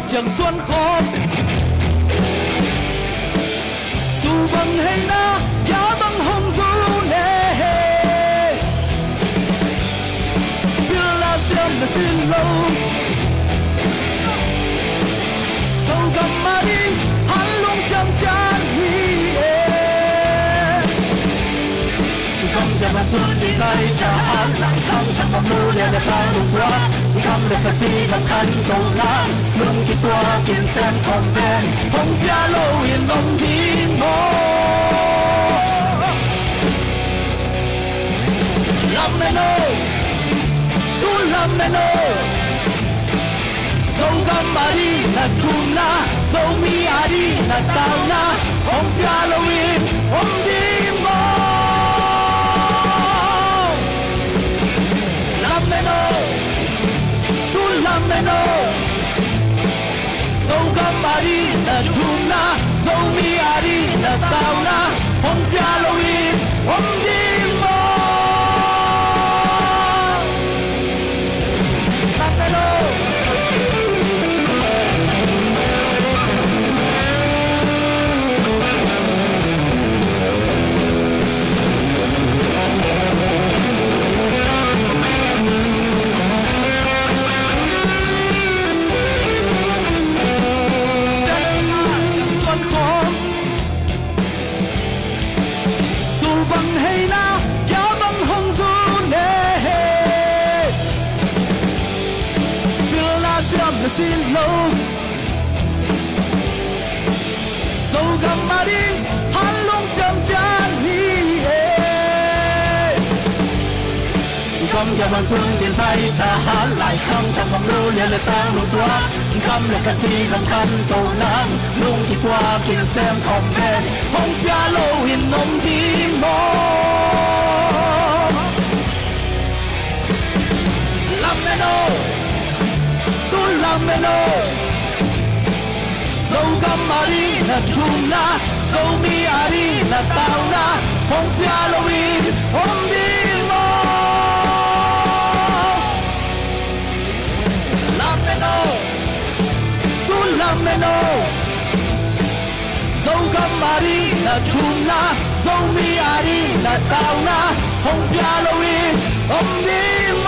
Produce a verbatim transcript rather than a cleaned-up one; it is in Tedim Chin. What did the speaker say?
Ciang suan khawm. Su bang heina, kia bang hong zu ne. Pilna siam na sin lo. Zogam a ding, han lung ciang cian hi e. Kam dia man sun di zai ca han lang kam ca pam lu lia le ka lung tua. Kam le ka si lang kan to lang lung ki tua kin sem kom ven. Hong pia lo in om ding mo. Lam meno, tu lam meno. Zogam a ding na thumna, Zomi a ding na tauna, hong pia lo in om ding mo. Lam meno, tu lam meno. Zogam a ding na thumna, Zomi a ding na tauna, hong pia lo in om ding mo. Lam meno. Su bang heina, kia bang hong zu ne. Pilna siam na sin lo. Zogam a ding, han lung ciang cian hi e. Kam kia man sun di zai ca han lai kam ca bang lu lia le tang lu tua. Kam le ka si lang kan to lang lung ki tua kin sem kom ven. Hong pia lo in om ding mo. Lam meno, tu lam meno. Zogam a ding na thumna, Zomi a ding na tauna, hong pia lo in om ding mo. Lam meno, tu lam meno. Zogam a ding na thumna, Zomi a ding na tauna, hong pia lo in om ding